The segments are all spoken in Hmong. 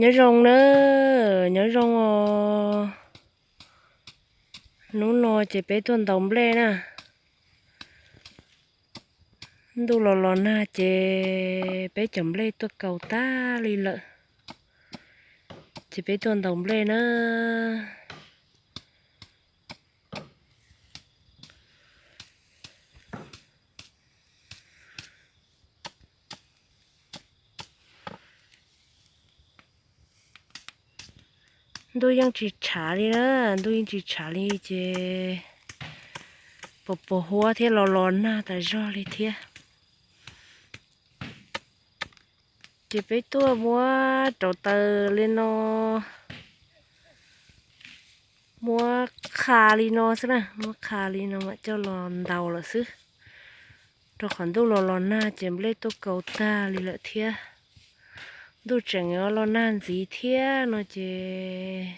Nyob zoo na, nyob zoo os. Hnub no ces peb tuaj ntaus nplej na. Ntuj los los nag ces peb cov nplej tuaj kaus tag li lawm. Ces peb tuaj ntaus nplej na. Ntuj yeej tsis tshav li na, ntuj yeej tsis tshav li ces puas puas huab thiab los los nag tas zog li thiab. Ces peb tuaj muab rauv taws li no, muab qha li no xwb na, muab qha li no mam coj los ntaus lawm xwb. Rau qhov ntuj los los nag ces nplej tuaj kaus tag li lawm thiab. Ntuj tseem yuav los nag ntxiv thiab no ces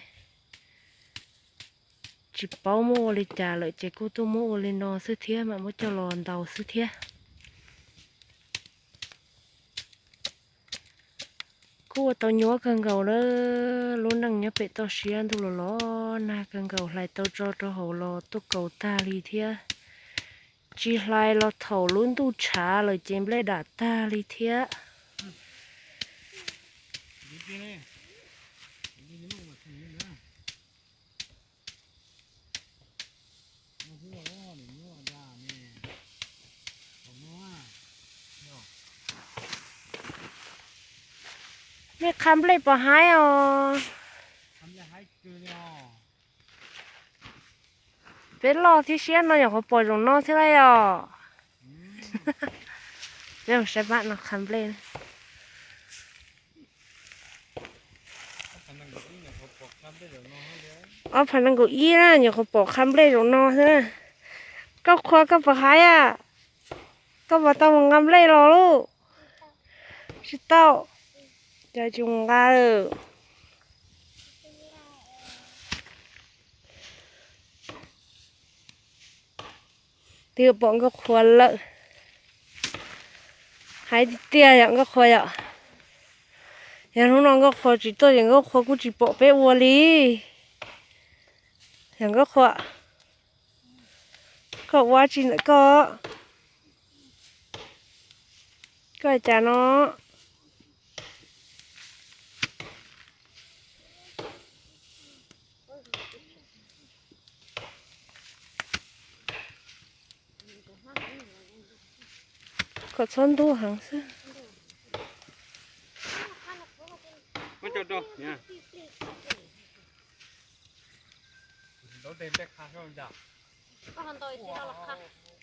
tsis paub muab ua li cas lawm ces kuj tuaj muab ua li no xwb thiab, mam muab coj los ntaus xwb thiab. Kuj ua tau nyuaj kawg nkaus na, lub neej nyob pem toj siab ntuj los los nag kawg nkaus, hlais tau tso rau hauv los tuaj kaus tag li thiab. Tsis hlais los thaum lub ntuj tshav lawm ces nplej dam tag li thiab. Nej qha nplej puas haib os? Peb loj thiab siab no nyuam qhuav pom zaum no thiab lauj yom. Peb mus saib pab no qha nplej. Ob phav nees nkaum ib na nyuam qhuav pom qha nplej zaum no xwb na. Koj qhua koj puas haib a? Koj puas tau mus nqa nplej los lauj? Tsis tau. Cas tsis mus nqa lawm? Twb pom Nkauj Qhua lawm. Haib tiag tiag yom Nkauj Qhua yom. Yog hnub no Nkauj Qhua tsis tuaj ces Nkauj Qhua kuj tsis pom peb ua li. Yog Nkauj Qhua, koj ua tsi ntawm koj? Koj cas no? Kom txhob ntub heev xwb.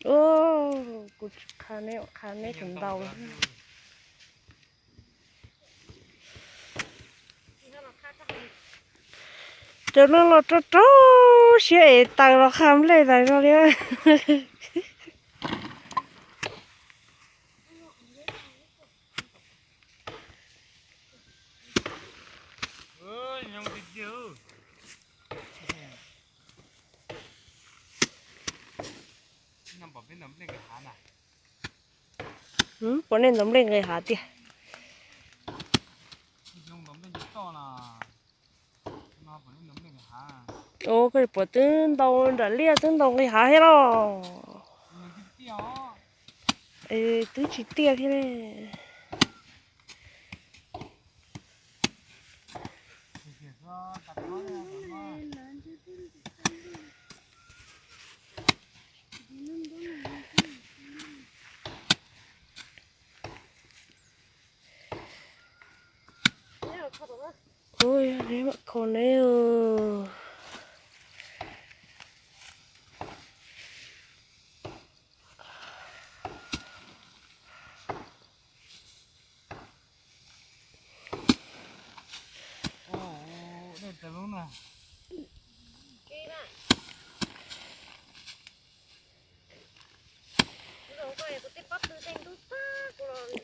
Ua, kuv tsis qha neb, qha neb tus ntau. Cov no los rau rau siab es taws los qha nplej tas zog li. Puas nej ntaus nplej nqis hav tiag? Ua, koj puas twb ntaus nram liaj twb ntaus nqis hav thiab los? Twb tsis tiaj thiab ne. Ui, neb mam kho neb.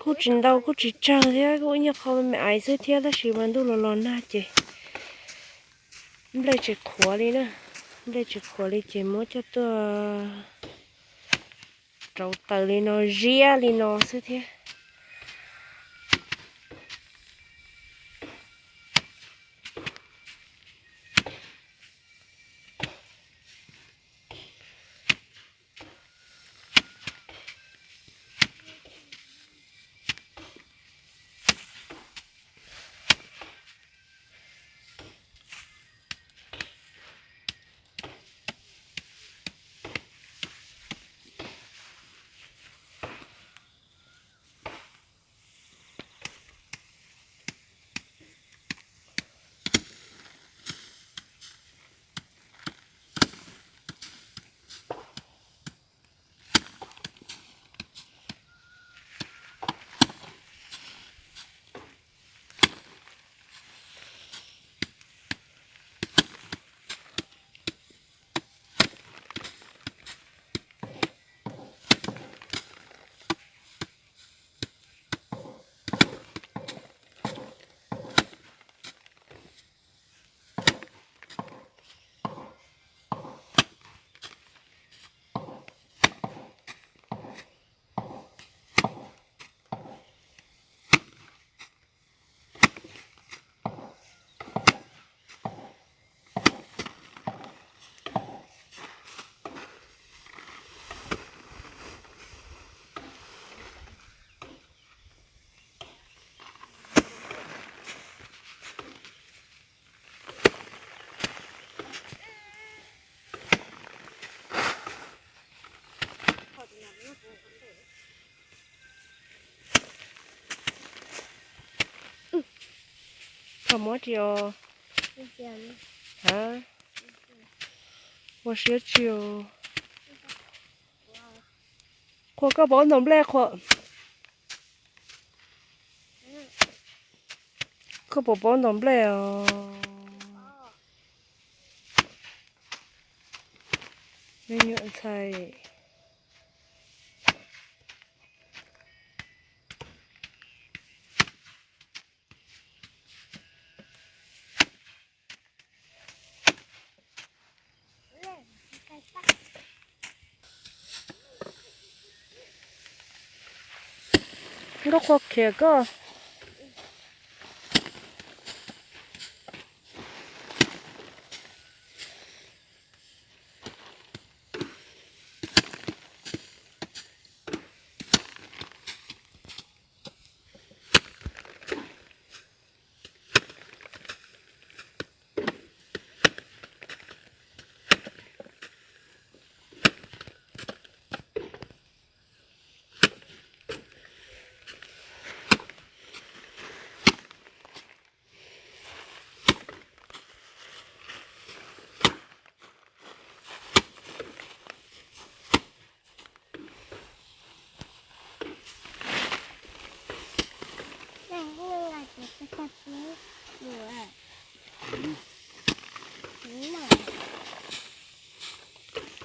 Kuj tsis ntau kuj tsis tsawg thiab, kuj ib nyuag qho me me ais xwb thiab, tab sis mas ntuj los los nag ces nplej tsis qhuav li na. Nplej tsis qhuav li ces muab coj tuaj rauv taws li no, ziab li no xwb thiab. Muab tsis os. Ha? Ua siab tsis os. Qhua koj pov ntau nplej qhua. Koj pov pov ntau nplej os. Me nyuam ntxhais. Nkauj qhua khiav koj.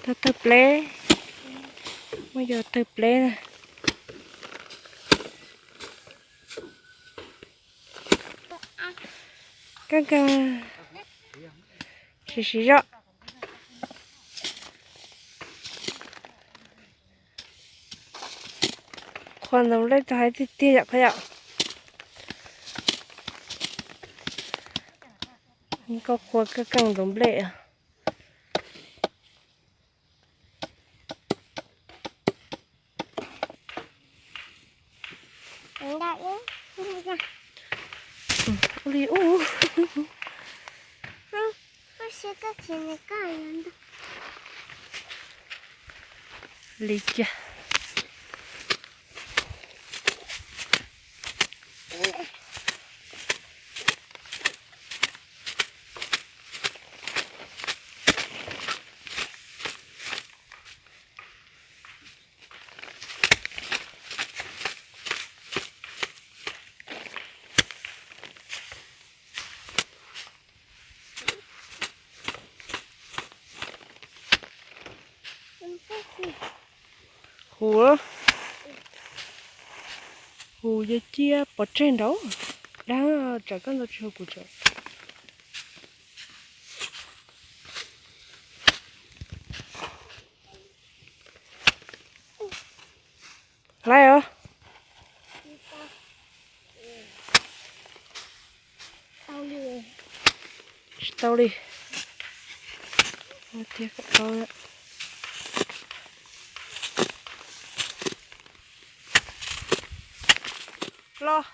Tawg tawg pleb, muaj yog tawg pleb na. Kab kab, siv siv zog. Qhua ntau nplej tau hais tiag tiag yom qhov yom. Koj qhua koj keej ntau nplej. Ua li ub. Li cas. Hu, hu cia cia pov tseg nraud. Dab tsam koj ntau tsis hu kuv tsam. Hlais os. Tsis tau li. Los,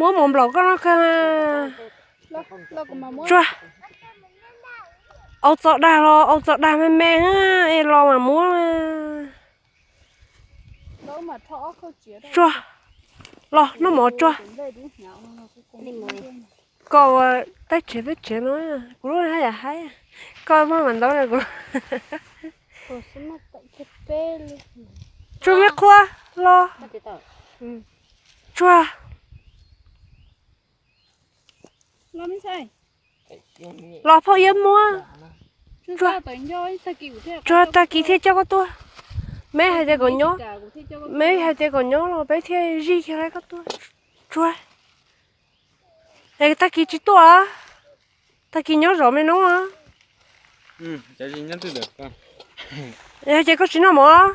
muab mov nplaum koj no kawg. Tsuag, au txo dag los au txo dag me me es los mas muab. Tsuag, los noj mov tsuag. Koj ua teb tsev teb tsev no, kuv lub haj yam haib, koj muab mas ntau kuv. Tsuag me qhua, los. Tsuag. Los phauj Iab muab. Tsuag, tag kis thiaj coj koj tuaj. Meb hais tias kom nyob, meb hais tias kom nyob los peb thiaj zij kiag lai koj tuaj. Tsuag. Es tag kis tsis tuaj, tag kis nyob zov me noob. Yog ces koj tsis noj mov.